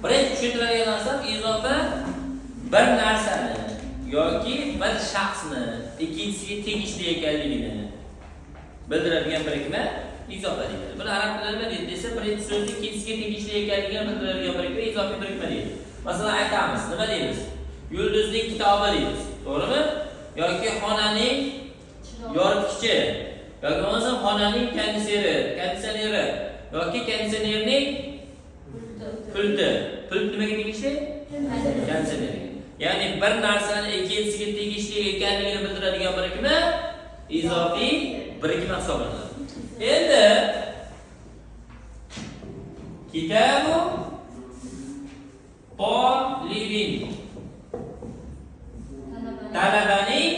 Birinchi tushuntiradigan narsam izofa bir narsani yoki bir shaxsni ikkinchisiga tegishli ekanligini bildiradigan birikma izofa deyiladi. Buni arab tilida nima deydi desa, birinchi so'zni ikkinchisiga tegishli ekanligini bildiradigan birikma izofiy birikma deyiladi. Masalan aytamiz, nima deymiz? Yulduzning kitobi deymiz. To'g'rimi? Yoki xonaning yoritgichi, yoki bo'lmasa xonaning konditsioneri yoki konditsionerning pulti. Pult nimaga tegishli? Konditsionerga. Ya'ni bir narsani ikkinchisiga tegishli ekanligini bildiradigan birikma izofiy birikma hisoblanadi. Endi kitabu tolibin, talabaning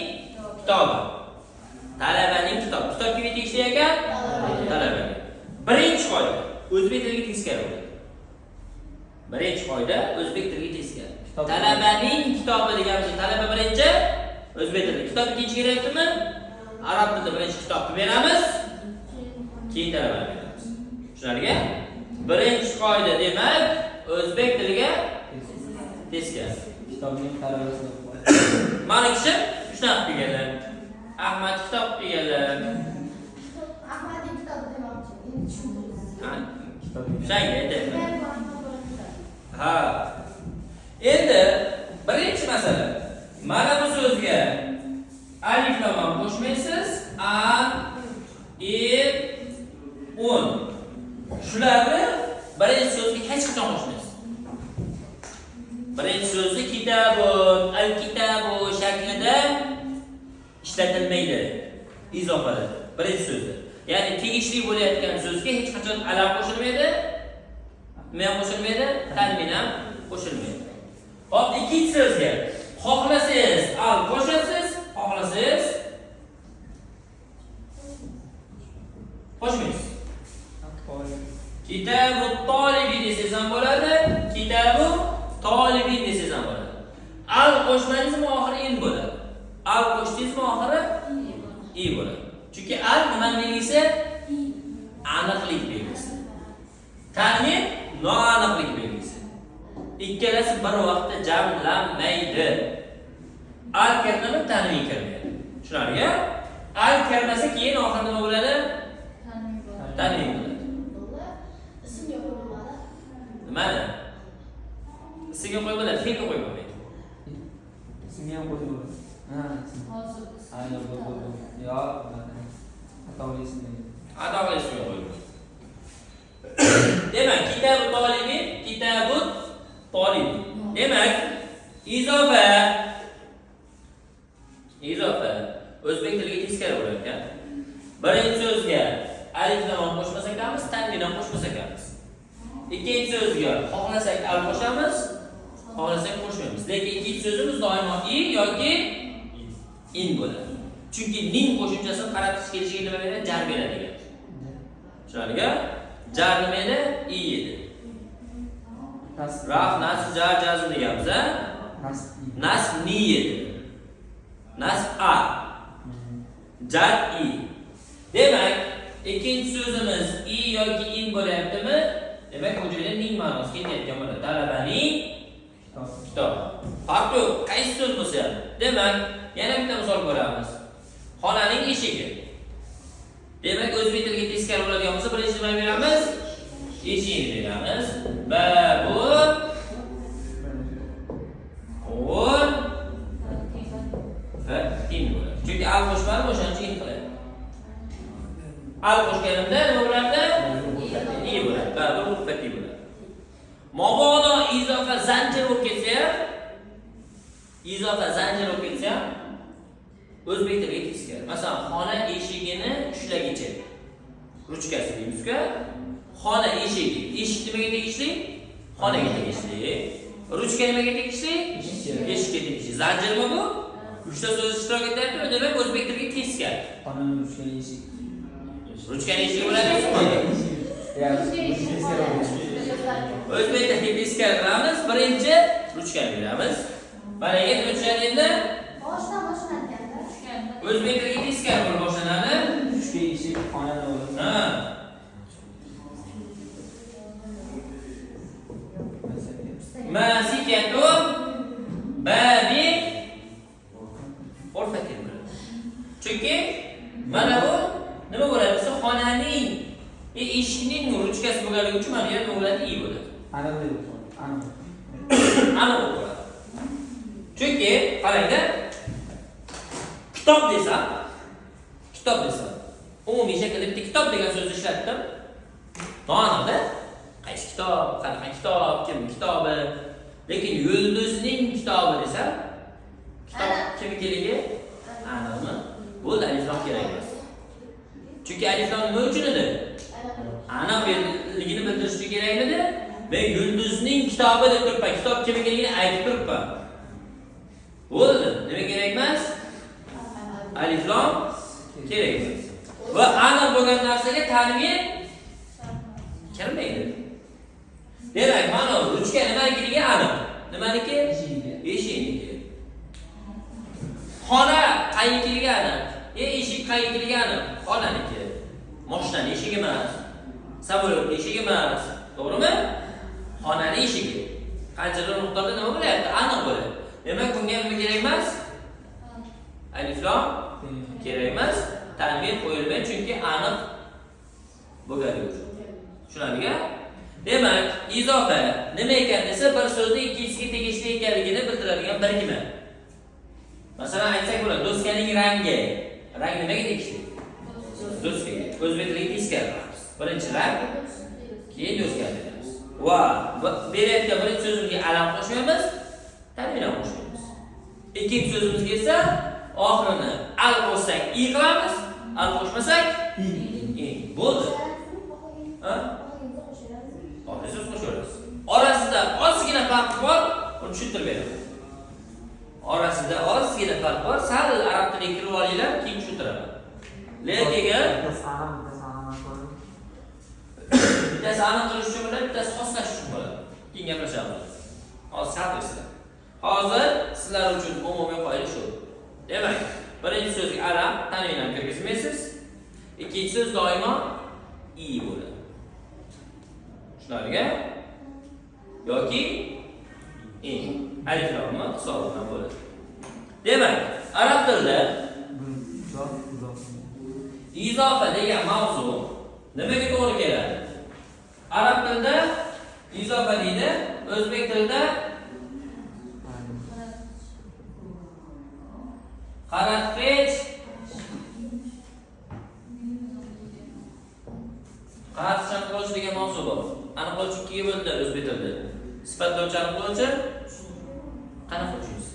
kitobi. Talabaning kitobi. Kitob kimga tegishli ekan? Talabaga. Birinchi qoida o'zbek tiliga teskari bo'ladi. Birinchi qoida o'zbek tiliga teskari. Talabaning kitobi deganimiz talaba birinchi, o'zbek tilida kitob ikkinchi kelyaptimi? Arab tilida birinchi kitobni beramiz, keyin talabani beramiz. Tushunarli? Birinchi qoida demak o'zbek tiliga teskari. Kitobning talabasini. Mana kishi shunaqa qilganlar. Ahmad kitob deganlar. Ahmadning kitobi demoqchi. Endi tushundingiz. Ha, Kitobning. shunga aytyapman. Ha. Endi birinchi masala. Mana bu so'zga alif lam ham qo'shmaysiz. A, il, un. Shularni birinchi so'zga hech qachon qo'shmaysiz. Birinchi so'zni kitabun, al-kitabu shaklida ishlatilmaydi. Izofada. Birinchi so'zda. Ya'ni tegishli bo'layotgan so'zga hech qachon alam qo'shilmaydi. Nima ham qo'shilmaydi? Tanvin ham qo'shilmaydi. Hop, ikkinchi so'zga xohlasangiz al qo'shasiz, xohlasangiz qo'shmaysiz. Kitabu tolibi desangiz ham bo'ladi, kitabu tolibi desangiz ham bo'ladi. Al qo'shmadingizmi oxiri in bo'ladi. Al qo'shdingizmi oxiri i bo'ladi. Chunki al nimani belgisi? Aniqlik belgisi. Tanvin noaniqlik belgisi. Ikkalasi bir vaqtda jamlanmaydi. Al kirdimi tanvin kirmaydi. Tushunarli? Al kirmasa keyin oxiri nima bo'ladi? Tanvin bo'ladi. Ismga qo'yilmadi. Nimani? Ismga qo'yib bo'ladi, fe'lga qo'yib bo'lmaydi. Ismga ham qo'yib bo'ladi. Ha, ism. Ha, yo'q, yo'q, yo'q. Yo'q, atoqli ism degan. Atoqli ismga qo'yib bo'ladi. Demak, kitabu tolibin, kitabu tolibin. Demak, izofa o'zbek tiliga teskari bo'lar ekan. Birinchi so'zga alif lam ham qo'shmas ekanmiz, tanvin ham qo'shmas ekanmiz. Ikkinchi so'zga xohlasak al qo'shamiz, xohlasak qo'shmaymiz. Lekin ikkinchi so'zimiz doimo i yoki in bo'ladi. Chunki ning qo'shimchasi qaratish kelishiga nima beradi? Jar beradi degan. Tushunarlimi? Jar nima edi? I edi. Nasb. Raf, nasb, jar, jazm deganmiz, a? Nasb. Nasb ni edi. Nasb a. Jar i. Demak, ikkinchi so'zimiz i yoki in bo'lyaptimi? Demak, bu joyda ning ma'nosi ketayotgan bo'ladi. Talabaning kitobi. Farqi yo'q, qaysi so'z bo'lsa ham. Demak, yana bitta misol ko'ramiz. Xonaning eshigi. Demak, o'zbek tiliga teskari bo'ladigan bo'lsa, birinchi nima beramiz? Eshigini beramiz. Babu qo'l va in bo'ladi. Chunki al qo'shmadim, o'shaning uchun in qiladi. Al qo'shganimda nima bo'lardi? I bo'ladi. Babu g'urfati bo'ladi. Mabodo izofa zanjir bo'lib ketsa ham, izofa zanjir bo'lib ketsa ham o'zbek tiliga teskari. Masalan, xona eshigini ushlagichi. Ruchkasi deymiz-ku. Xona eshigi. Eshik nimaga tegishli? Xonaga tegishli. Ruchka nimaga tegishli? Eshikka tegishli. Zanjirmi bu? Uchta so'z ishtirok etyapti, demak o'zbek tiliga teskari. Xonaning ruchkali eshik. Ruchkani eshigi bo'ladi. Ya, teskari bo'ladi. O'zbek tiliga teskari qilamiz. Birinchi ruchkani beramiz. Mana endi tushadi endi. Boshdan boshlanganda. O'zbek tiliga teskari bo'lib boshlanadi. Ruchka eshik xonani bo'ladi. Ha. Masikatu babi g'urfatin bo'ladi. Chunki mana bu nima bo'ladi desa, xonaning eshikning ruchkasi bo'lganligi uchun mana bu yerda nima bo'ladi? I bo'ladi. Aniq deydi. Aniq. Aniq bo'lib qoladi. Chunki qarangda, kitob desam, kitob desam, umumiy shaklda bitta kitob degan so'zni ishlatdim. Noaniqda qaysi kitob, qanaqa kitob, kim kitobi. Lekin yulduzning kitobi desam, kitob kimnikiligi aniqmi? Bo'ldi, alif lam kerak emas. Chunki alif lam nima uchun edi? Aniqligini bildirish uchun kerakmidi? Men yulduzning kitobi deb turibman, kitob kimnikiligini aytib turibman. Bo'ldi, nima kerak emas? Alif lam kerak emas. Va aniq bo'lgan narsaga tanvin kirmaydi. Demak, mana ruchka nimanikiligi aniq. Nimaniki? Eshikniki. Xona qayernikiligi aniq. Eshik qayernikiligi aniq. Xonaniki. Moshinani eshigi emas. Samolyotning eshigi emas. To'g'rimi? Xonani eshigi. Qanchadir miqdorda nima bo'lyapti? Aniq bo'ladi. Demak, bunga nima kerak emas? Alif lam kerak emas. Tanvin qo'yilmaydi, chunki aniq bo'lganligi uchun. Tushunarlimi? Demak, izofa nima ekan desa, bir so'zni ikkinchisiga tegishli ekanligini bildiradigan birikma. Masalan, aytsak bo'ladi, do'stkaning rangi. Rang nimaga tegishli? Do'stkaga. O'zbek tiliga teskari. Birinchi rang, keyin do'stka deymiz. Va berayotgan birinchi so'zimizga alam qo'shmaymiz, tanvin ham qo'shmaymiz. Ikkinchi so'zimizga esa oxirini al qo'shsak i qilamiz, al qo'shmasak i. Bo'ldi. Ha? Xohlasangiz qo'shaverasiz. Orasida ozgina farq bor, uni tushuntirib beraman. Orasida ozgina farq bor, sal arab tiliga kirib olinglar, keyin tushuntiraman. Lekin bittasi aniq qilish uchun bo'ladi, bittasi xoslash uchun bo'ladi. Keyin gaplashamiz. Hozir sal esla. Hozir sizlar uchun umumiy qoida shu. Demak, birinchi so'zga alam, tanvin ham kirgizmaysiz. Ikkinchi so'z doimo i bo'ladi. Tushunarlimi? Yoki i. Alif lamni hisobidan bo'ladi. Demak, arab tilida izofa degan mavzu nimaga to'g'ri keladi? Arab tilida izofa deydi, o'zbek tilida qaratqich, qaratqich aniqlovchi degan mavzu bor. Aniqlovchi ikkiga bo'linadi o'zbek tilida. Sifatlovchi, aniqlovchi. Qanaqa uchinchisi?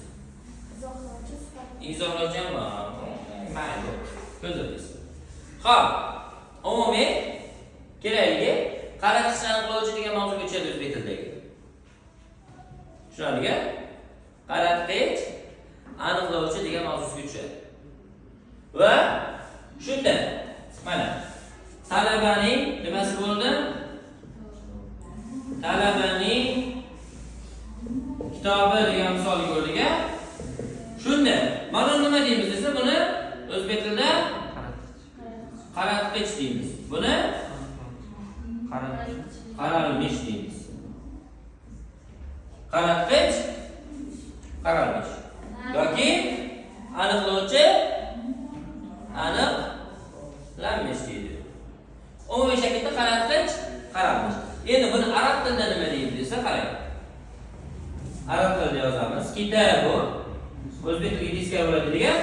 Izohlovchi ham bor. Mayli, ko'zlaysiz. Xo'p, umumiy kerakligi qaratqich aniqlovchi degan mavzuga tushadi o'zbek tilidagi. Tushunarlimi? Qaratqich aniqlovchi degan mavzusiga tushadi. Va shunda mana talabaning nimasi bo'ldi? Talabaning kitobi degan misolni ko'rdik-a? Shunda mana nima deymiz desa, buni o'zbek tilida qaratqich deymiz. Buni qaralmish deymiz. Qaratqich, qaralmish. Yoki aniqlovchi aniqlanmish deydi. Umumiy shaklda qaratqich, qaralmish. Endi buni arab tilida nima deydi desa, qarang. Arab tilida yozamiz. Kitabu o'zbek tiliga teskari bo'ladi degan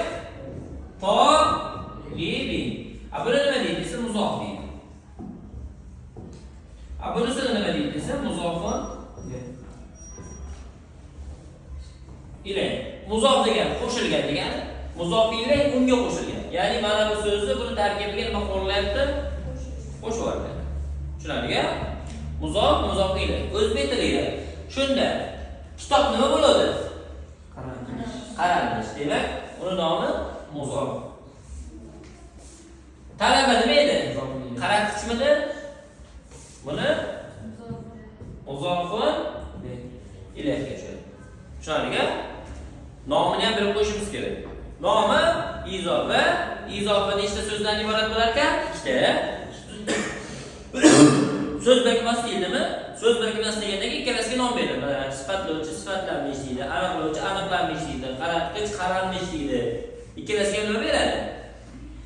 tolibi. A buni nima deydi desa, muzof deydi. A bunisini nima deydi desa, muzofun ilayh. Muzof degan qo'shilgan degani, muzof ilayh unga qo'shilgan. Ya'ni mana bu so'zni buni tarkibiga nima qo'yilyapti? Qo'shib yuboriladi. Tushunarlimi? Muzof, muzof ilayh. O'zbek tilida shunda kitob nima bo'ladi? Qaralmish. Demak, uni nomi muzof. Talaba nima edi? Qaratqichmidi? Buni muzofun ilayhga tushadi. Tushunarlimi? Nomini ham bilib qo'yishimiz kerak. Nomi izofa, izofa nechta so'zdan iborat bo'lar ekan? Ikkita. So'z birikmasi deyildimi? So'z birikmasi deganda ikkalasiga Ikkalasiga nom beradi. Mana sifatlovchi sifatlanmish deydi, aniqlovchi aniqlanmish deydi, qaratgich qaralmish deydi. Ikkalasiga nima beradi?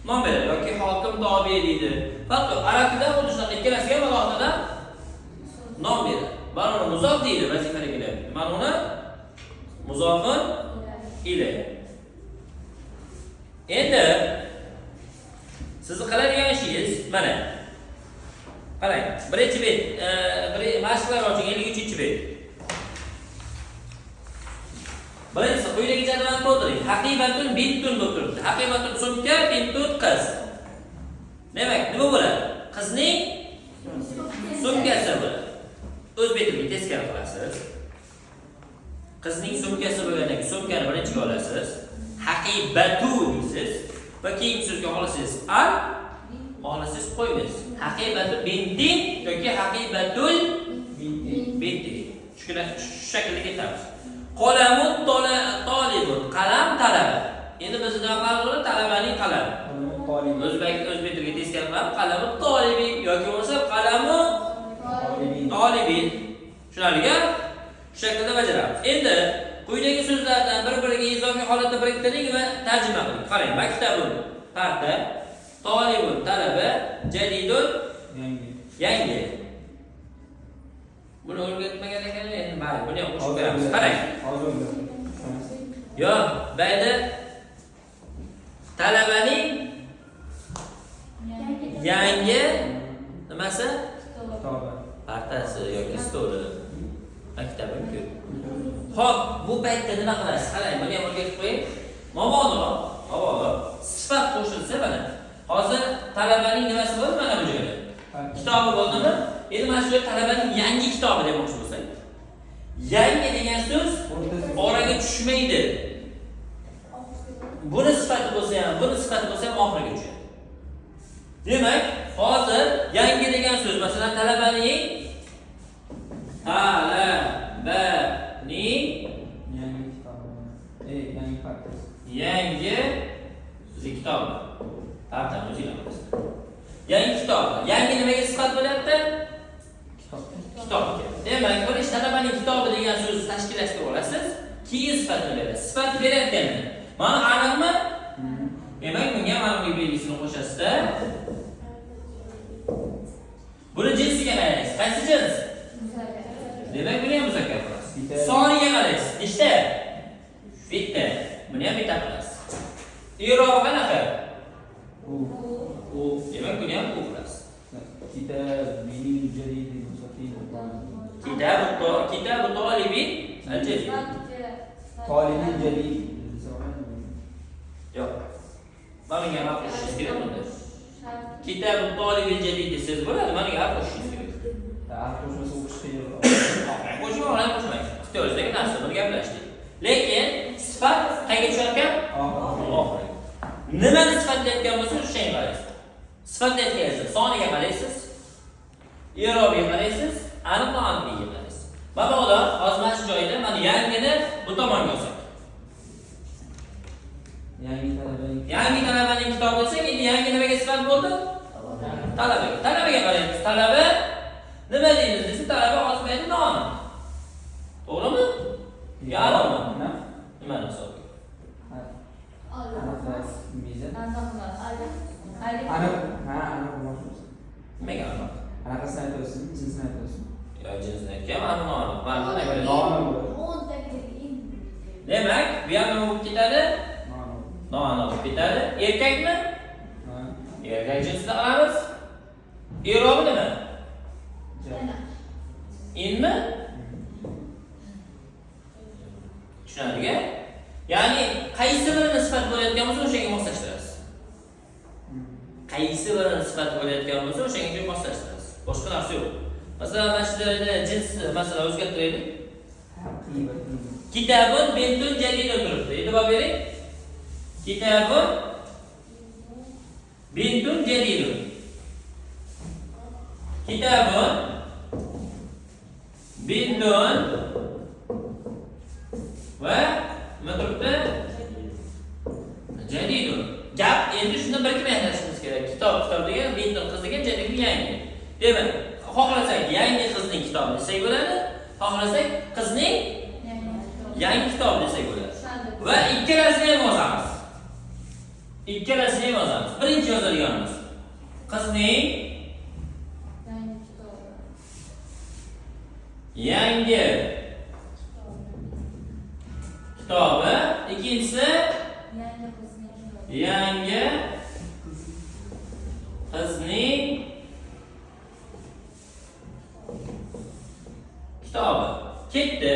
Nom beradi yoki hokim tobe deydi. Farq yo'q. Arab tilida xuddi shunaqa ikkalasiga ham alohida nom beradi. Mana uni muzof deydi vazifada kelyapti. Mana uni muzofun ilayh. Endi sizni qiladigan ishingiz mana. Qarang, birinchi bet, bir mashqlar oching, 53-bet. Birinchisi quyidagi jadvalni to'ldiring. Haqibatun bintun deb turibdi. Haqibatun sumka, bintun qiz. Demak, nima bo'ladi? Qizning sumkasi bo'ladi. O'zbek tiliga teskari qilasiz. Qizning sumkasi bo'lgandan keyin sumkani birinchiga olasiz. Haqibatu deysiz va keyingi so'zga xohlasangiz al, xohlasangiz qo'ymaysiz. Haqibatu bintin yoki haqibatul binti. Shu shaklda ketamiz. Qolamun tolibun, qalam talaba. Endi biz nima qilamiz? Talabaning qalami. O'zbek tiliga teskari qilamiz. Qalamu tolibi yoki bo'lmasa qalamu tolibin. Tushunarli-ku? Shu shaklda bajaramiz. Endi quyidagi so'zlardan bir-biriga izofiy holatda biriktiring va tarjima qiling. Qarang, maktabun parta, tolibun talaba, jadidun yangi. Buni o'rgatmagan ekan, endi mayli, buni ham qo'shib qo'yamiz. Qarang. Yo'q, bu yerda talabaning yangi nimasi? Partasi yoki stoli. Maktabim-ku. Xo'p, bu paytda nima qilasiz? Qarang, buni ham o'rgatib qo'ying. Mabodo sifat qo'shilsa mana. Hozir talabaning nimasi bo'ldi mana bu joyda? Kitobi bo'ldimi? Endi mana shu joyda talabaning yangi kitobi demoqchi bo'lsak. Yangi degan so'z oraga tushmaydi. Buni sifati bo'lsa ham, buni sifati bo'lsa ham oxiriga tushadi. Demak, hozir yangi degan so'z, masalan, talabaning yangi kitobi. Yangi partasi. Yangi kitobi. Partani o'zinglar bilasizlar. Yangi kitobi. Yangi nimaga sifat bo'lyapti? Kitobga. Demak, bir ish talabaning kitobi degan so'zni tashkillashtirib olasiz, keyin sifatini berasiz. Sifatni berayotganda mana aniqmi? Demak, bunga ham aniqlik belgisini qo'shasizda. Buni jinsiga qaraysiz. Qaysi jins? Demak, buni ham muzakkar qilasiz. Soniga qaraysiz. Nechta? Bitta. Buni ham bitta qilasiz. I'robi qanaqa? U. U. Demak, buni ham u qilasiz. Kitabu talibin al-jadid. Talibin jadid. Yo'q. Mana bunga harf qo'shishingiz kerak bunda. Kitabu talibin jadid desangiz bo'ladi, mana bunga harf qo'shishingiz kerak. Harf qo'shmasa o'qish qiyin. Qo'shmang, harf qo'shmang. Ixtiyoringizdagi narsa, buni gaplashdik. Lekin sifat qayerga tushar ekan? Oxiriga. Nimani sifatlayotgan bo'lsa, o'shanga qaraysiz. Sifatlayotganingizda soniga qaraysiz, i'robiga qaraysiz, aniq va aniqligiga qaraysiz. Mabodo hozir mana shu joyda mana yangini bu tomonga olsak. Yangi talabaning kitobi desak, endi yangi nimaga sifat bo'ldi? Talabaga. Talabaga qaraymiz. Talaba nima deymiz desa, talaba hozir bu yerda noaniq. To'g'rimi? Yo aniqmi? Nimani hisobiga? Aniq. Ha, aniq bo'lmoqchi. Nimaga aniq? Anaqasini aytasiz, jinsini aytasiz. Yo, jinsini aytgan, aniq noaniq. Demak, bu ham nima bo'lib ketadi? Noaniq bo'lib ketadi. Erkakmi? Erkak jinsini qilamiz. I'robi nima? Inmi? Tushunarli-ku? Ya'ni qaysi birini sifat bo'layotgan bo'lsa, o'shanga moslashtirasiz. Qaysi birini sifat bo'layotgan bo'lsa, o'shanga moslashtirasiz. Boshqa narsa yo'q. Masalan, mana shu yerda jins masalan o'zgartiraylik. Kitabun bintun jadidun turibdi. E'tibor bering. Kitabun bintun jadidun. Kitabun bintun va nima turibdi? Jadidun. Gap endi shunda birikma yasashimiz kerak. Kitob, kitob degan bintun qiz degan, jadidun yangi. Demak, xohlasak yangi qizning kitobi desak bo'ladi, Xohlasak qizning yangi kitobi desak bo'ladi. Va ikkalasini ham yozamiz. Ikkalasini ham yozamiz. Birinchi yozadiganimiz qizning yangi kitobi, ikkinchisi yangi qizning kitobi. Ketdi.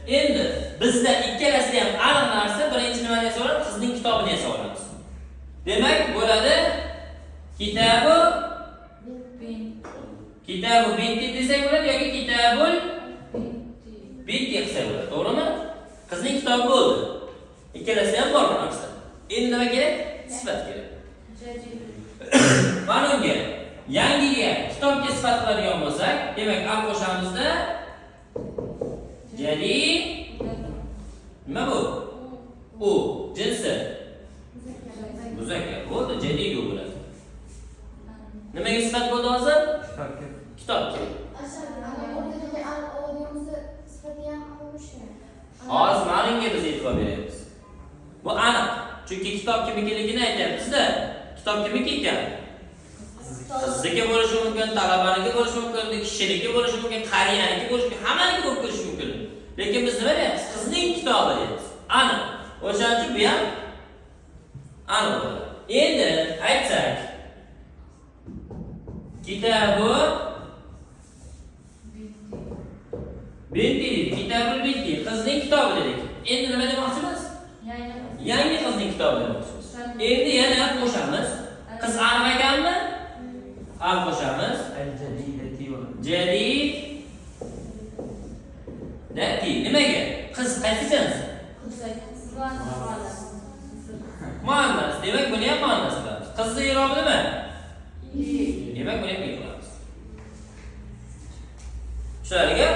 Endi bizda ikkalasida ham aniq narsa, birinchi nimani yasa olamiz? Qizning kitobini yasa olamiz. Demak, bo'ladi kitabu kitabu binti desak bo'ladi yoki kitabul binti qilsak bo'ladi, to'g'rimi? Qizning kitobi bo'ldi. Ikkalasida ham bor bu narsa. Endi nima kerak? Sifat kerak. Mana unga yangiga, kitobga sifat qiladigan bo'lsak, demak al qo'shamizda jadid nima bu? U jinsi muzakkar bo'ldi, jadidu bo'ladi. Nimaga sifat bo'ldi hozir? Kitobga. Kitobga. O'rtadagi al o'dimizni sifati ham qo'yishgan. Hozir mana unga biz e'tibor beryapmiz. Bu aniq. Chunki kitob kimnikiligini aytyapmiz-da. Kitob kimniki ekan? Qizniki bo'lishi mumkin, talabaniki bo'lishi mumkin, kishiniki bo'lishi mumkin, qariyaniki bo'lishi mumkin, hammaniki bo'lib kelishi mumkin. Lekin biz nima deyapmiz? Qizning kitobi deyapmiz. Aniq. O'shaning uchun bu ham aniq bo'ladi. Endi aytsak, kitabu binti dedik. Kitabul binti, qizning kitobi dedik. Endi nima demoqchimiz? Yangi qizning kitobi demoqchimiz. Endi yana qo'shamiz. Qiz aniq ekanmi? Al qo'shamiz. Al jadidati bo'ladi. Jadid dati. Nimaga? Qiz qaysi jins? Muannas. Demak, buni ham muannas qilamiz. Qizni i'robi nima? Demak, buni ham i qilamiz. Tushunarlimi?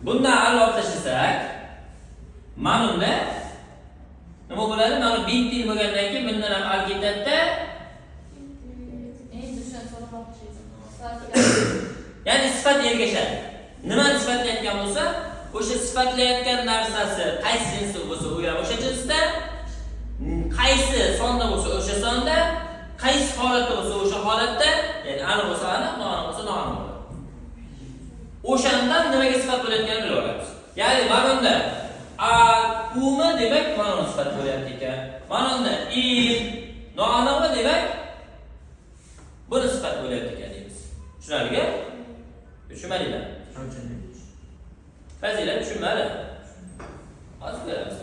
Bundan al olib tashlasak, mana unda nima bo'ladi? Mana binti bo'lgandan keyin bundan ham al ketadi-da. Ya'ni sifat ergashadi. Nimani sifatlayotgan bo'lsa, o'sha sifatlayotgan narsasi qaysi jinsda bo'lsa, u ham o'sha jinsda, qaysi sonda bo'lsa o'sha sonda, qaysi holatda bo'lsa o'sha holatda, ya'ni aniq bo'lsa aniq, noaniq bo'lsa noaniq bo'ladi. O'shandan nimaga sifat bo'layotganini bilib olamiz. Ya'ni mana unda a umi demak mana uni sifat bo'lyapti ekan. Mana unda il noaniqmi demak buni sifat bo'lyapti ekan deymiz. Tushunarlimi? Tushunmadinglar? Fazilat tushunmadi. Hozir ko'ramiz.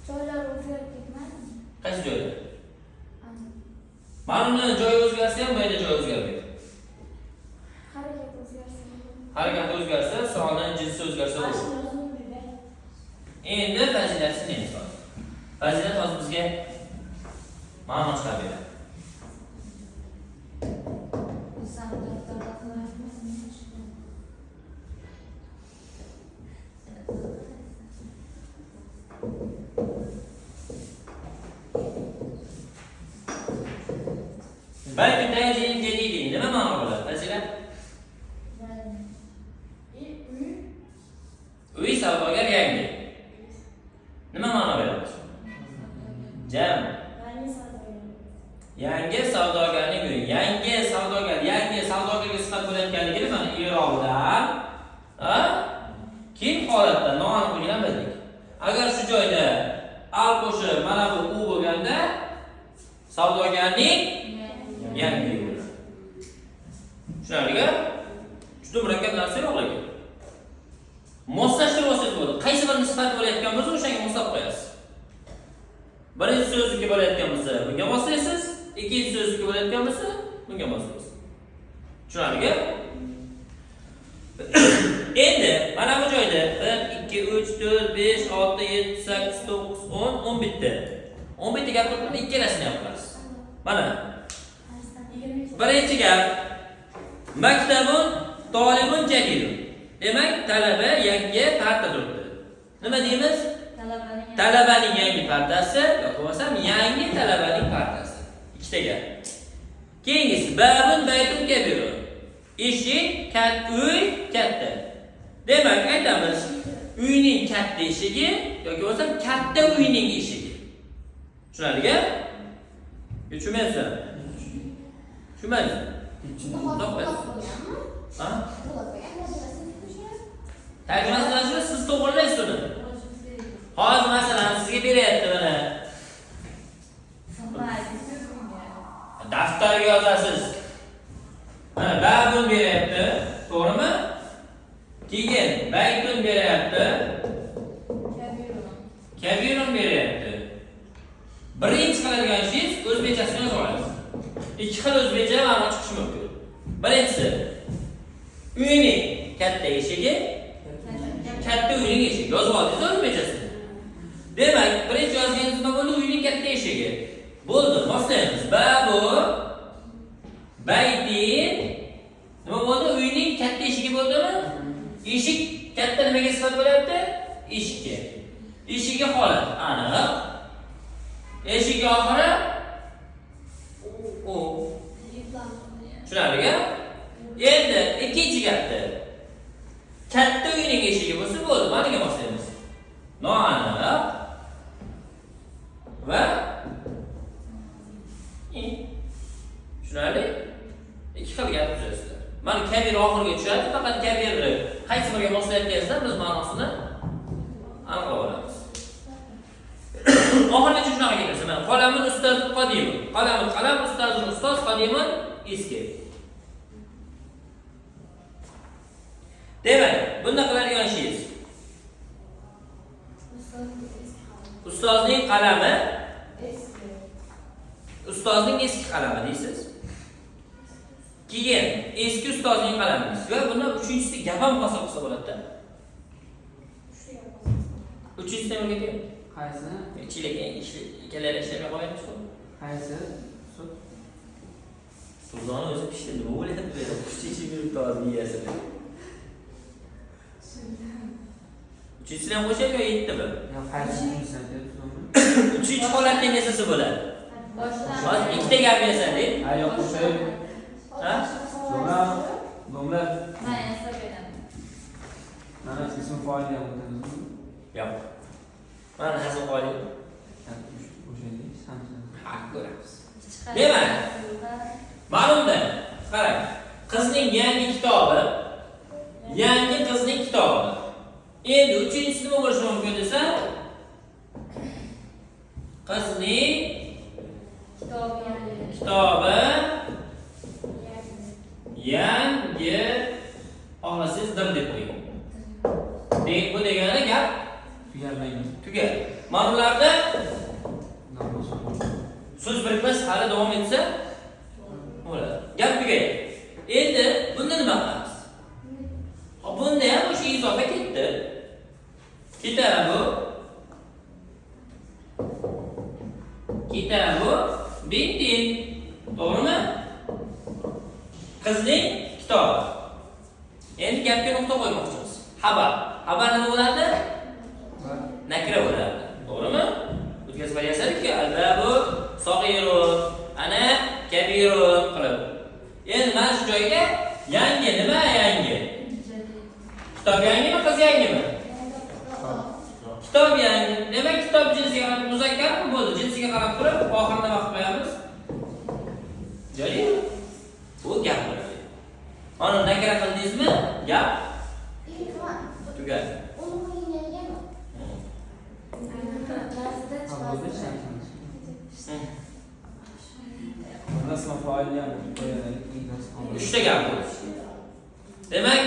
Joylar o'zgarib ketmadimi? Qaysi joyda? Mana uni joyi o'zgarsa ham bu yerda joyi o'zgarmaydi. Harakat o'zgarsa. Harakat o'zgarsa, soni, jinsi o'zgarsa bo'ladi. Endi fazilatni neymiz hozir? Fazilat hozir bizga ma'no chiqarib beradi. Balki tajirin jadidin nima ma'no bo'ladi? Fazilat? Uy savdogar yangi. Nima ma'no beradi? Jam. Yangi savdogarning uyi. Yangi savdogar, yangi savdogarga sifat bo'layotganligini mana i'robdan, ha? Keyin holatda noaniqligini ham bildik. Agar shu joyda al qo'shib mana bu u bo'lganda savdogarning yangi uyi bo'ladi. Tushunarlimi? Juda murakkab narsa yo'q lekin. Moslashtirib olsangiz bo'ladi. Qaysi birini sifat bo'layotgan bo'lsa, o'shanga moslab qo'yasiz. Birinchi so'zniki bo'layotgan bo'lsa, bunga moslaysiz, ikkinchi so'zniki bo'layotgan bo'lsa, bunga moslaysiz. Tushunarlimi? Endi mana bu joyda 1 2 3 4 5 6 7 8 9 10 11 ta. 11 ta gap turibdi, ikkalasini ham qilamiz. Mana. Birinchi gap maktabun tolibun jadidun. Demak, talaba yangi parta turibdi. Nima deymiz? Talabaning yangi partasi yoki bo'lmasam yangi talabaning partasi. Ikkita gap. Keyingisi babun baytun kabirun. Eshik, uy katta. Demak, aytamiz, uyning katta eshigi yoki bo'lmasa katta uyning eshigi. Tushunarli-ku? Tushunmayapsan? Tushunmadingmi? Ha? Tarjimasini siz to'g'rilaysiz uni. Hozir masalan sizga beryapti mana. Daftarga yozasiz. Mana babun beryapti, to'g'rimi? Keyin baytun beryapti. Kabirun beryapti. Birinchi qiladigan ishingiz o'zbekchasini yozib olasiz. Ikki xil o'zbekcha ma'no chiqishi mumkin. Birinchisi uyning katta eshigi, katta uyning eshigi. Yozib oldingiz o'zbekchasini. Demak, birinchi yozganingiz nima bo'ldi? Uyning katta eshigi. Bo'ldi, moslaymiz. Babu baytin nima bo'ldi? Uyning katta eshigi bo'ldimi? Eshik katta nimaga sifat bo'lyapti? Eshikka. Eshigi holat aniq. Eshik oxiri u. Tushunarli-ku? Endi ikkinchi gapda katta uyning eshigi bo'lsa bo'ldi, ma'noga moslaymiz. Noaniq va tushunarli? Ikki xil gap tuzasizlar. Mana kabir oxiriga tushadi, faqat kabirni qaysi biriga moslayotganingizda biz ma'nosini aniqlab olamiz. Oxirigacha shunaqa kelsa, mana qolamun ustozun qodimun. Qolamun qalam, ustozun ustoz, qodimun eski. Demak, bunda qiladigan ishingiz ustozning qalami ustozning eski qalami deysiz. Keyin eski ustozning qalami deysiz. Va bundan uchinchisi gap ham hosil qilsa bo'ladi-da. Uchinchisini ham o'rgatyapti. Qaysi? Ichilagan ikkalari ishlab qo'yamiz-ku. Qaysi? Suvdoni o'zi pishdi, nima bo'lyapti bu yerda? Qush chechib yuribdi hozir miyasini. Uchinchisini ham qo'shaymi yo yetdimi? Yo, qaysi uchinchisi? Uchinchi holatda nesasi bo'ladi? Hozir ikkita gap yasadik. Ha, yo'q, qo'shaylik. Ha? Domla. Men yasab beraman. Mana ism foilni ham o'tamizmi? Yo'q. Mana hazil qo'ydik. Qo'shaylik, Ha, ko'ramiz. Demak, ma'lumda, qarang. Qizning yangi kitobi, yangi qizning kitobi. Endi uchinchisi nima bo'lishi mumkin desa, qizning kitobi yangi, xohlasangiz dir deb qo'ying. Bu degani gap tugalmagan. Tugal. Mana bularda so'z birikmasi hali davom etsa bo'ladi. Gap tugaydi. Endi bunda nima qilamiz? Hop, bunda ham o'sha izofa ketdi. Kitabu Kitabu bintin. To'g'rimi? Qizning kitobi. Endi gapga nuqta qo'ymoqchimiz. Xabar. Xabar nima bo'ladi? Nakra bo'ladi. To'g'rimi? O'tgan safar yasadik-ku, al-babu sag'irun, ana kabirun qilib. Endi mana shu joyga yangi nima yangi? Kitob yangimi, qiz yangimi? Kitob yangi. Demak, kitob jinsiga qarab muzakkarmi bo'ldi? Jinsiga qarab turib, oxirini nima qilib qo'yamiz? Joyi. Bu gap bo'ladi. Mana nakra qildingizmi? Gap tugadi. Uchta gap bo'ldi. Demak,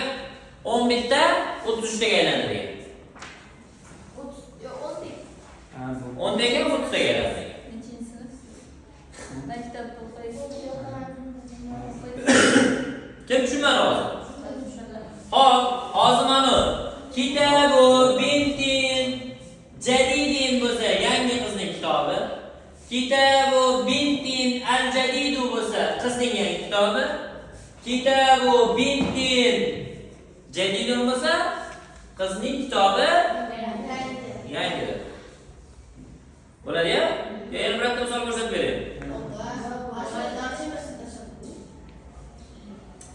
11 ta 33 taga aylanadi degan. 10 taga 30 taga aylanadi degan. Nechinchi sinf? Maktabda o'qiysiz. Kim tushunmadi hozir? Hop, hozir mana kitabu bintin jadidin bo'lsa yangi qizning kitobi, kitabu bintin al-jadidu bo'lsa qizning yangi kitobi, kitabu bintin jadidun bo'lsa qizning kitobi yangi. Bo'ladi-ya? Yana bir misol ko'rsatib beray.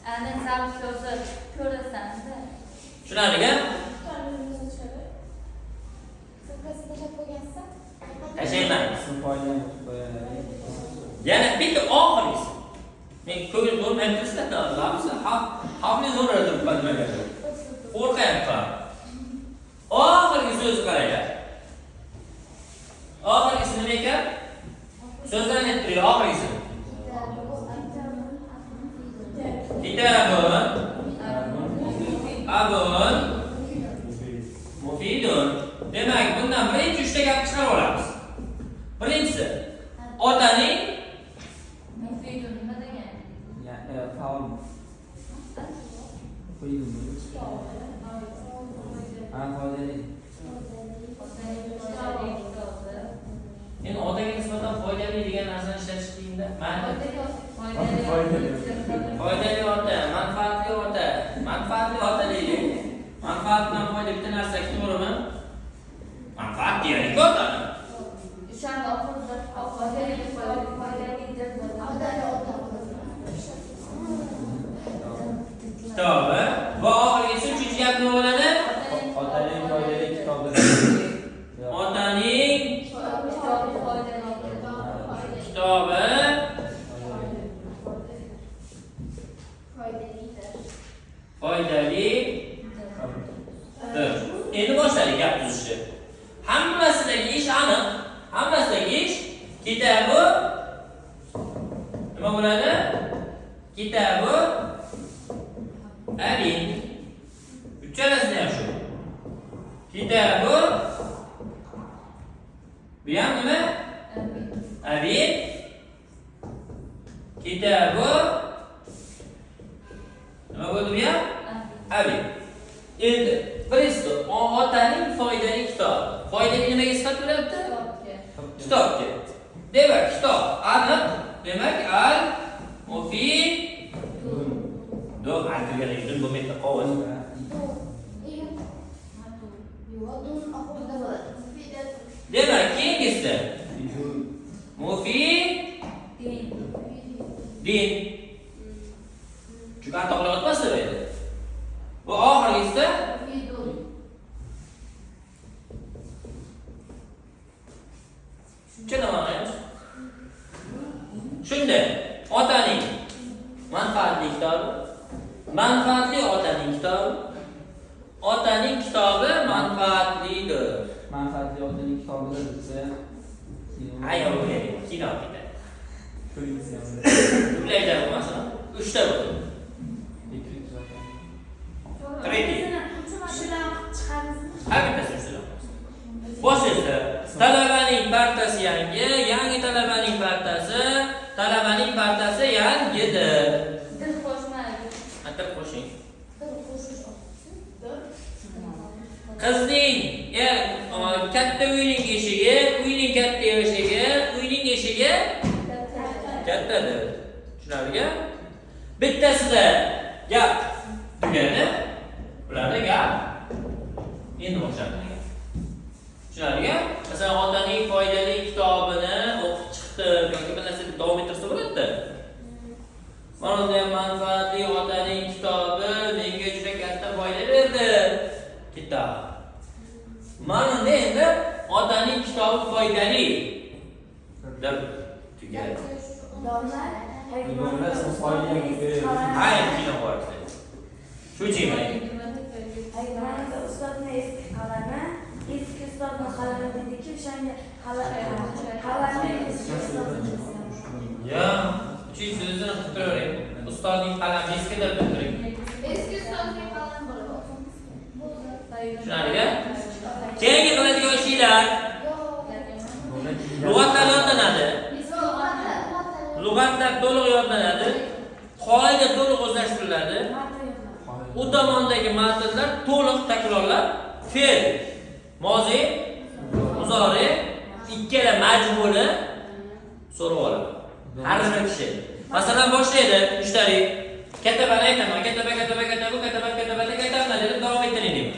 Ana sabr so'zi ko'rasan-da. Tushunarli-ku? Sumkasini tashlab qo'ygansiz. Tashlayman. Ism foyda qo'yadi. Yana bitta oxirgisi. Men ko'ngil bo'lmayapti-da, xavfli zo'rlar turibman nimaga. Qo'rqayapman. Oxirgi so'zni qaranglar. Oxirgisi nima ekan? So'zlarni aytib turing, oxirgisi. Kitabun abun mufidun. Demak, bundan birinchi uchta gap chiqarib olamiz. Birinchisi otaning Mufidun nima degani? Ya, faol. Qo'ying. Ha, foydali. Otaning foydali kitobi. Endi otaga nisbatan foydali degan narsani ishlatish qiyinda. Mayli. Foydali. Foydali ota, manfaatli ota, manfaatli ota deylik. Manfaat bilan foyda bitta narsa, to'g'rimi? Manfaat deylik otani. O'shanda oxirida foydali foydalidir. Kitobi va oxirgisi uchinchi gap nima bo'ladi? Otaning foydali kitobi. Otaning Kitobi foydali. kitobi foydalidir. Endi boshladik gap tuzishni. Hammasidagi ish aniq. Hammasidagi ish kitabu nima bo'ladi? Kitabu abin. Uchalasida ham shu. Kitabu bu ham nima? Abin. Kitabu nima bo'ldi bu ham? Abin. Endi birinchisi otaning foydali kitobi. Foydali nimaga sifat bo'lyapti? Kitobga. Demak, kitob aniq. Demak, al mufid do al turgandan keyin bo'lmaydi qog'oz. Demak, keyingisi mufid din. Chunki atoqlar o'tmasdi bu yerda. Va oxirgisida shuncha ma'noyamiz. Shunda otaning manfaatli kitobi, manfaatli otaning kitobi, otaning kitobi manfaatlidir. Manfaatli otaning kitobidir desa. Ayol kino ketadi. Dublyajlar bo'lmasin, uchta bo'ldi. Третий. Har bittasi uchtadan. Boshlaysiz. Talabaning partasi yangi, yangi talabaning partasi, talabaning partasi yangidir. Dil qo'shmaydi. Dil qo'shing. Qizning katta uyning eshigi, uyning katta eshigi, uyning eshigi kattadir. Tushunarlimi? Bittasida gap tugadi, ularda gap endi boshlanadi. Tushunarlimi? Masalan, otaning foydali kitobini o'qib chiqdim yoki bir narsa deb davom ettirsa bo'ladi-da. Mana unday manfaatli otaning kitobi menga juda katta foyda berdi. Kitob. Mana unda endi otaning kitobi foydali deb tugadi. Ayni kino qo'yibdi. Shu jimay. Aymanida ustodni eski qalami, eski ustodni qalami dediki, o'shanga qalami eski ustodni. Ya, uchinchi so'zni qilib turavering. Ustodning qalami eski deb turing. Eski ustozning qalami bo'ladi. Tushunarlimi? Keyingi qiladigan ishlar lug'atlar yodlanadi. Lug'atlar to'liq yodlanadi. Qoida to'liq o'zlashtiriladi. U tomondagi matnlar to'liq takrorlab, fe'l, mozi, muzori ikkala majhuli so'rab oladi. Har bir kishi. Masalan, boshlaydi mushtariy. Katabani aytaman, kataba, kataba, kataba, kataba, kataba, katabna deb davom ettiring deyman.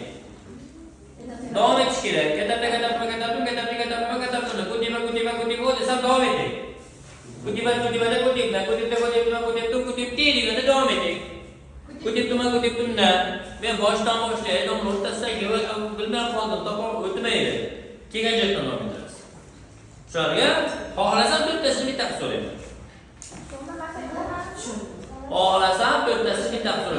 Davom etish kerak. Katabna, katabna, katabna, katabna, katabna, katabna, kutiba, kutiba, kutiba desam davom eting. Kutiba, kutiba, kutibna, kutibda, kutibna, kutibtu, kutibti deganda davom eting. O'tyaptimi, o'tyaptimda. Men boshdan boshlay, o'rtasidagi bilmay qoldim, topib o'tmaydi. Kelgan joydan davom ettirasiz. Shularga xohlasam to'rttasini bitta qilib so'rayman. Xohlasam to'rttasini bitta qilib so'rayman.